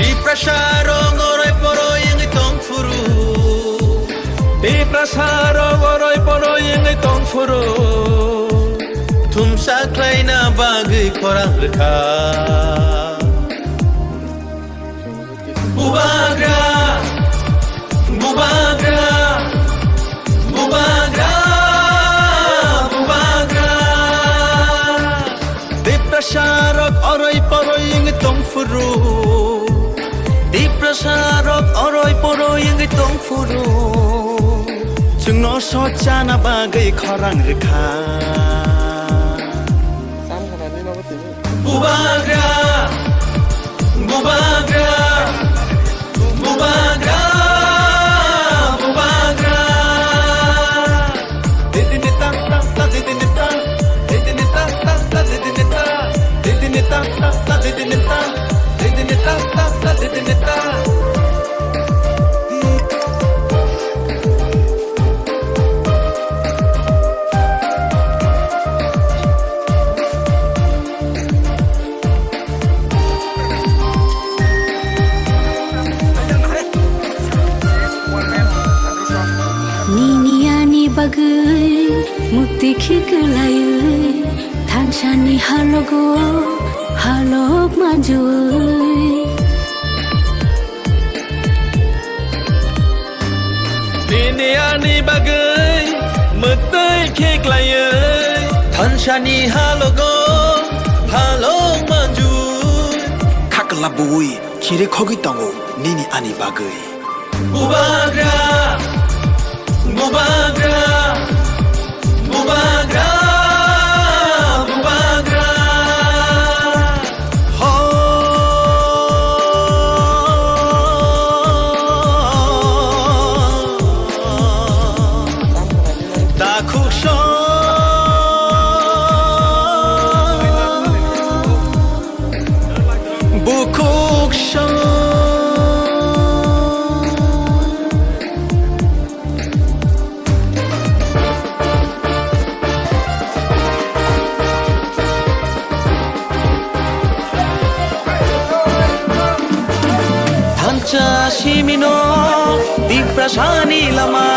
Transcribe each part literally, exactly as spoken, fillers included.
Tiprasa rok oroi poroi wngwi tong phuru. Tiprasa rok oroi poroi wngwi tong phuru. Thumsa khlaina bagwi khorang rwkha. Bubagra, bubagra, bubagra, bubagra. Tiprasa rok oroi poroi wngwi tong phuru. Tiprasa rok oroi poroi wngwi tong phuru. Chwngno sochana bagwi khorang rwkha. Bubagra, bubagra, bubagra, bubagra. Didini ta ta ta, didini ta, didini ta ta ta, didini ta, didini ta ta ta, didini ta, didini ta ta ta, didini ta. Nini ani bagwi mukti khiklaiwi, thansani halogo halok manjui. Nini ani bagwi mwtwi khiklaiwi, thansani halogo halok manjui. Khakla bui chiri khogwi tongo nini ani bagwi. Bubagra, bubagra, bubagra, bubagra. Ho. Takhuk song. Bukhuk song. Thansa simino Tiprasani lama,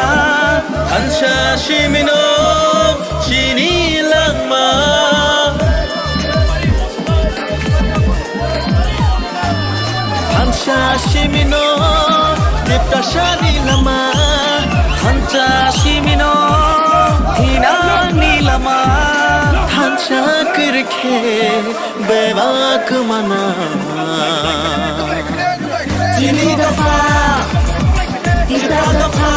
thansa simino chini langma. Thansa simino Tiprasani lama, thansa simino thinangni lama, thansa kwrwikhe bebak mana. Chini dopha, Tipra dopha,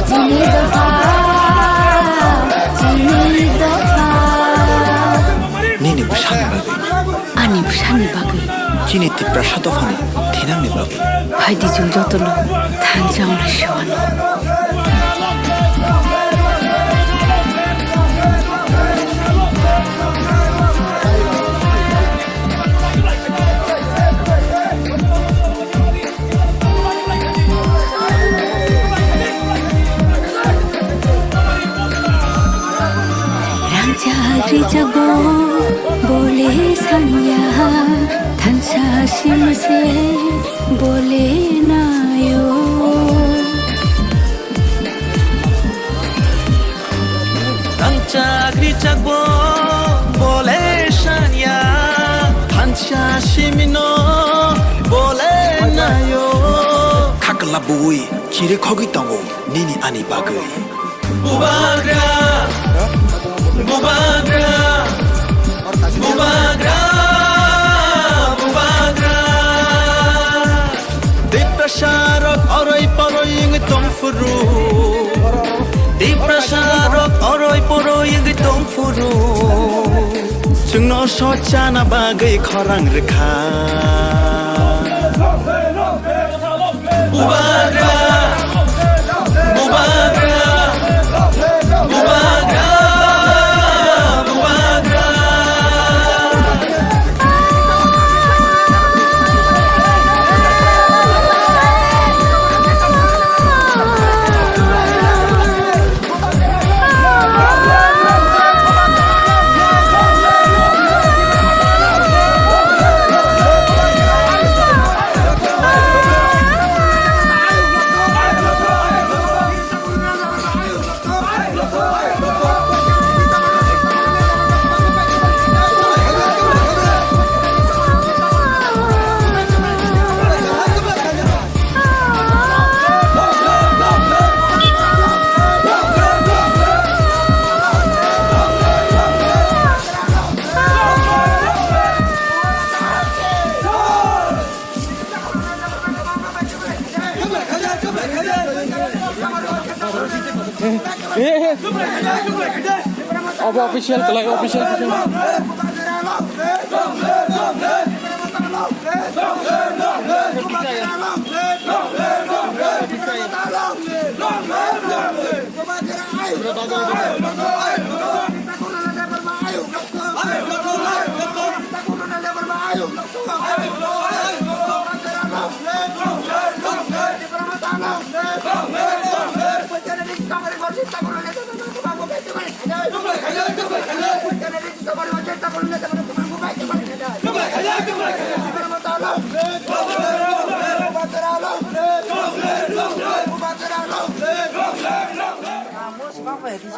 chini dopha, chini dopha. Nini bwsani bagwi. Ani bwsani bagwi. Chini Tiprasa dophani thinangni bagwi. Phaidi chwng jotono thansa wngwi sewano. Rangchak rijak bo bole sanya, thansa simse bole nayo. Rangchak rijak bo bole sanya, thansa simino bole nayo. Khakla bui chiri khogwi tongo nini ani bagwi. Bubagra, bubagra, bubagra, bubagra. Tiprasa rok oroi poroi wngwi tong phuru. Tiprasa rok oroi poroi wngwi tong phuru. Chwngno sochana bagwi khorang rwkha. Bubagra, bubagra, bubagra, bubagra. Obo official kwlai, official, official.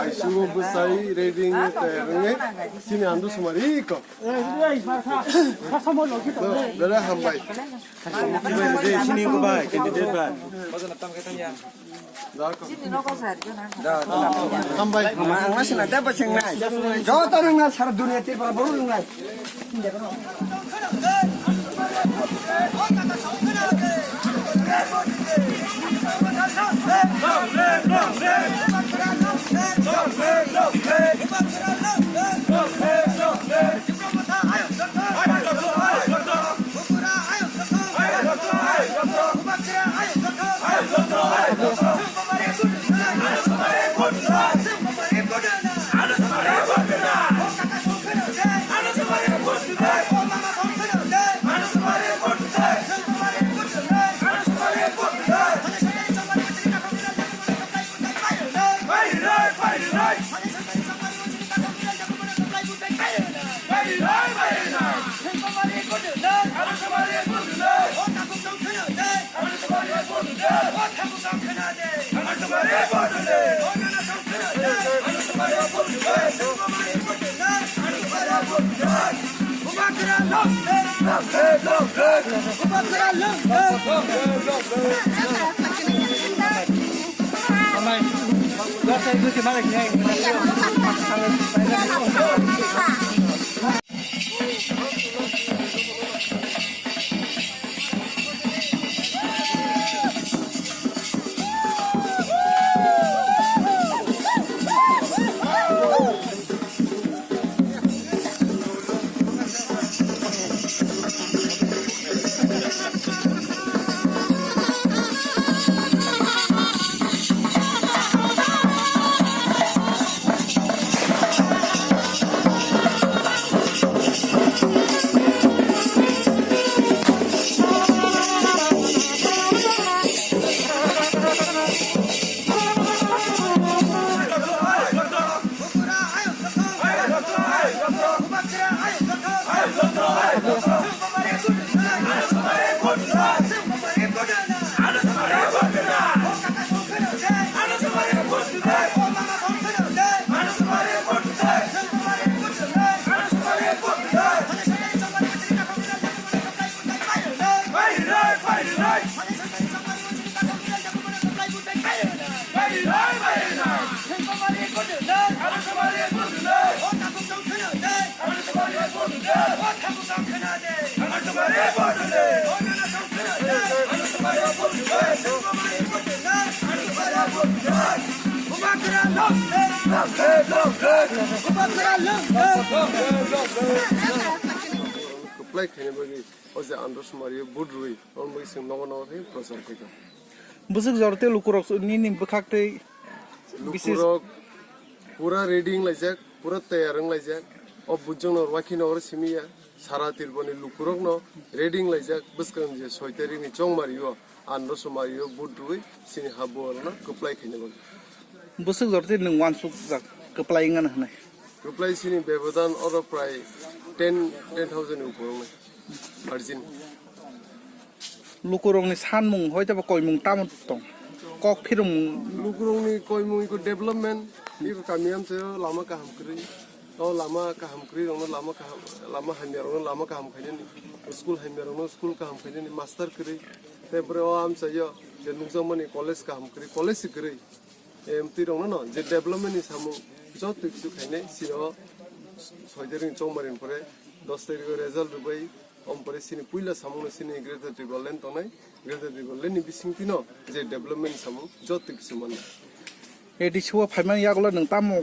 Aisu bwsai ready wngwi tayar wngwi chini Andro Sumari ko. Bera hambai. Sini ko bai, candidate bai. Hambai. Ang na sina tebo sing nai. Joto nang na sar dunia tir para boru nang nai. Kwplai khaina bagwi o je Andro Sumari vote rwi, omo bagwi chwng nogo nogo khe prochar khaikha. Bwswk jora tei lukurok nini bwkhak tei bisis lukurok pura ready wnglaijak, pura tayar wnglaijak. O bujokno rwakhe no oro simi ya. Sara Tripurani lukurokno ready wnglaijak bwskang je soi tarikni chongmario Andro Sumario vote rwi chini ha buarokno kwplai khaina bagwi. Bwswk jora tei nwng uansukjak kwplai wngna hwnwi. Kwplai chini bebodan oro prai ten, ten thousand ni upor wngnai. Arjin. Lukurokni sanmung hoi tei koimung tamo tong? Kok phirumung. Lukurokni koimung iko development, iko kami amchaio lama kaham kwrwi. O lama kaham kwrwi rokno lama kaham, lama hamya rokno lama kaham khainani, school hamya rokno school kaham khainani, master kwrwi. Tei bwrwi o amchaio je nukjakmani college kaham kwrwi, college se kwrwi. Em, twi rokno no je development ni samung joto kisu khainai sini o soi tarik ni chongmari ni pore dos tarik o result rwbai. Om pore sini puila samung no sini Greater Tipraland tongnai, Greater Tipraland ni bisingtwi no je development ni samung joto kisu mannai. A D C o phaimani yagulo nwng tamo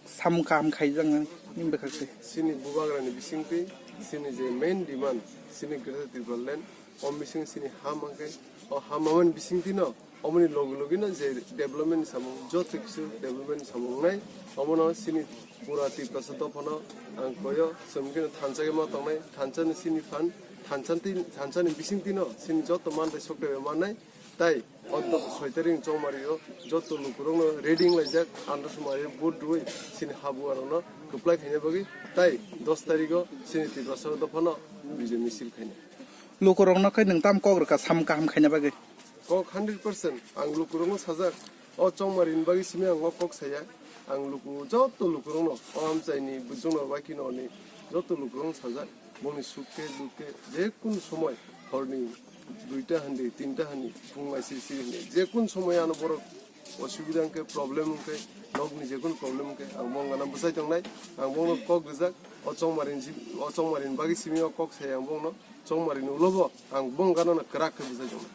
sam kaham khaijak nini bwkhak twi? Chini bubagrani bisingtwi chini je main demand, chini Greater Tripura Land, o bising chini ha mankhe, o ha mamani bisingtwino omoni logi logino je development samung, joto kisu development samung wngnai, omono chini pura Tiprasa dophano ang koyo, chwng khe thansa khe ma tongnai, thansa ni chini phan, thansa ni, thansa ni bisingtwino chini joto manthai sok mannai, tai o do-, soi tarik Chongmari o joto lukurokno ready wnglaijak, andro sumari vote rwui chini habuarokno kwplai khaina bagwi, tai dos tarik o chini Tiprasa dophano bijay misil khaina. Lukurokno khe nwng tam kok rwkha sam kaham khaina bagwi? Kok hundred percent ang lukurokno sajak. O Chongmari ni bagwi simi ang o kok saya. Ang luku, joto lukurokno, o amchaini bujongno bai kheno ni joto lukurokno sajak. Boni suk khe, duk khe, je kunu somoi horni duita handi, tinta handi, phung aisiri siri handi, je kunu somoi ano borok osubida wngkhe, problem wngkhe, nokni je kunu problem wngkhe, ang bongano bwsai tongnai, ang bongno kok rijak, o Chongmari ni si-, o Chongmari ni bagwi simi o kok saya ang bongno, Chongmari ni ulo bo ang bongano kwrak khe bwsai tongnai.